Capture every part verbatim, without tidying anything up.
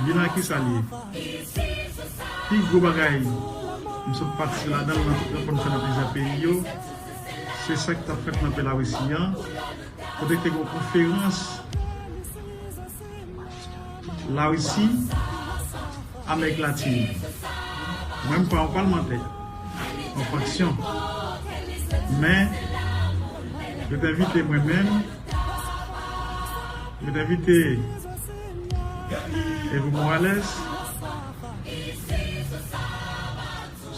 Bilan ki sa l ye? Pi gwo bagay m sot patisipe ladan l nan tout rankonn fè nan plizyè peyi yo, se sa k t ap fèt nan peyi Larisi an, kote k te gen yon konferans Larisi, Amerik Latin. Mwen, m pa yon palmantè, yon fraksyon. Men, yo te envite mwen menm, yo te envite Evo Morales,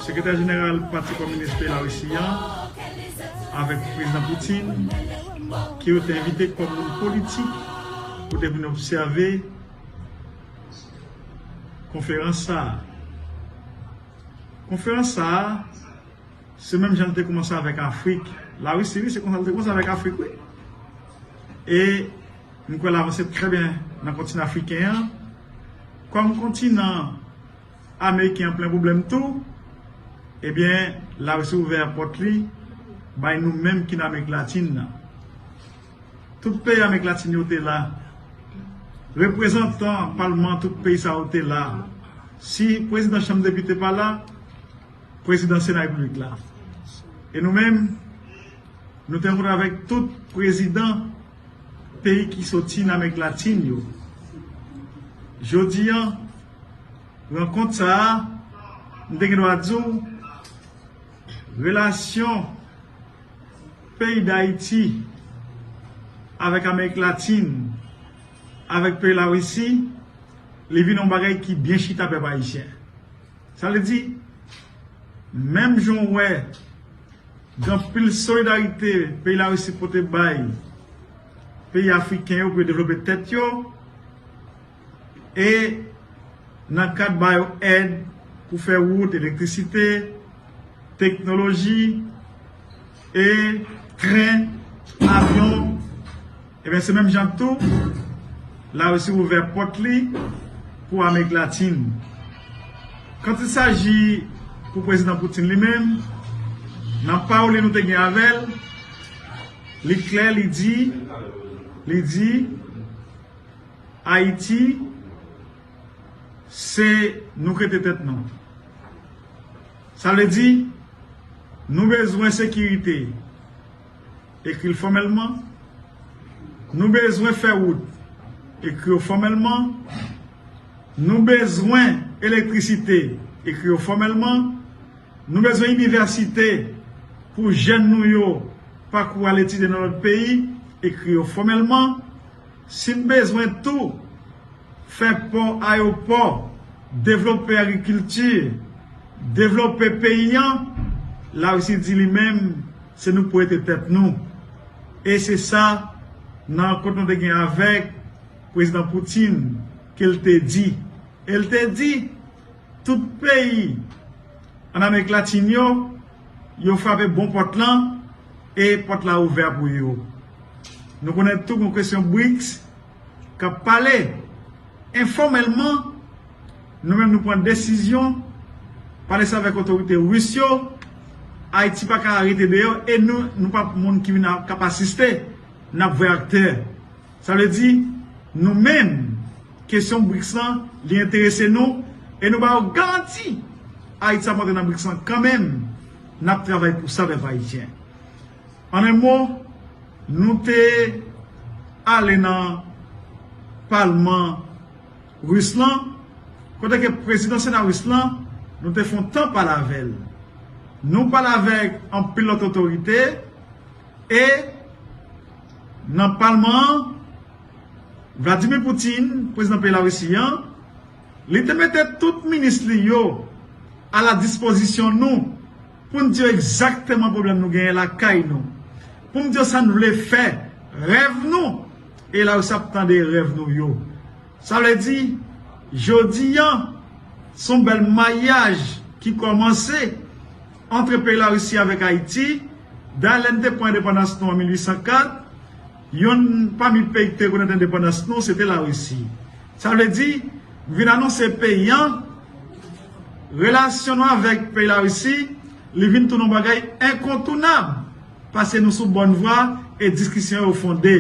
sekretè jeneral Pati Kominis peyi Larisi an, avèk Prezidan Putin, ke yo te envite kòm moun politik pou te vin obsève konferans sa a. Konferans sa a, se menm jan l te kòmanse avèk Afrik. Larisi, wi, se konsa l te kòmanse avèk Afrik, wi. E m kwè l avanse trè byen nan kontinan afriken an. Kòm kontinan ameriken an plen pwoblèm tou, ebyen, Larisi ouvè pòt li bay nou menm ki nan Amerik Latin nan. Tout peyi Amerik Latin yo te la. Reprezantan palman tout peyi sa yo te la. Si prezidan Chanm Depite pa la, prezidan Sena Repiblik la. E nou menm, nou te rankontre avèk tout prezidan peyi ki soti nan Amerik Latin yo. Jodi an, rankont sa a, m te gen dwa di w, relasyon peyi Dayiti avèk Amerik Latin, avèk peyi Larisi, li vin yon bagay ki byen chita, pèp ayisyen. Sa vle di, menm jan w wè gen anpil solidarite peyi Larisi pote bay peyi afriken yo pou yo devlope tèt yo, e nan kad ba yo èd pou fè wout, elektrisite, teknoloji, e tren, avyon, ebyen, se menm jan tou, Larisi ouvè pòt li pou Amerik Latin. Quand il s'agit pou prezidan Putin li menm, nan pawòl li nou te gen avè l, li klè, li di, li di, Ayiti, se nou k rete tèt nou. Sa vle di, nou bezwen sekirite, ekri l fòmèlman. Nou bezwen fè wout, ekri yo fòmèlman. Nou bezwen elektrisite, ekri yo fòmèlman. Nou bezwen inivèsite pou jèn nou yo pakou al etidye nan lòt peyi, ekri yo fòmèlman. Si n bezwen tou fè pò, ayewopò, devlope agrikilti, devlope peyi an, Larisi di li menm, se nou pou rete tèt nou. E se sa, nan rankont nou te gen avèk prezidan Putin, ke l te di. E l te di, tout peyi ann Amerik Latin yo, yo frape bon pòt lan, e pòt la ouvè pou yo. Nou konnen tou gon kesyon briks k ap pale. Enfòmèlman, nou menm nou pran desizyon, pale sa avèk otorite ris yo, Ayiti pa ka rete deyò, e nou, nou pa moun ki vin ap, k ap asiste, n ap vre aktè. Sa vle di, nou menm, kesyon briks lan, li enterese nou, e nou ba yo garanti, Ayiti ap antre nan briks lan kanmenm, n ap travay pou sa, pèp ayisyen. An en mo, nou te ale nan palman ris lan, kote ke prezidan Sena ris lan, nou te fè yon tan pale avè l. Nou pale avèk anpil lòt otorite, e nan palman an, Vladimir Putin, prezidan peyi Larisi an, li te mete tout minis li yo a la dispozisyon nou pou n di yo egzakteman pwoblèm nou genyen lakay nou, pou n di yo sa n vle fè, rèv nou, e Larisi ap tande rèv nou yo. Sa vle di, jodi an, se yon bèl mayaj ki kòmanse ant peyi Larisi avèk Ayiti. Dayè, lè n te pran endepandans nou an mil uit san kat, yonn pami peyi ki te rekonèt endepandans nou, se te Larisi. Sa vle di, m vin anonse peyi an, relasyon nou avèk peyi Larisi, li vin tounen yon bagay enkontounab, paske nou sou bòn vwa e diskisyon yo fonde.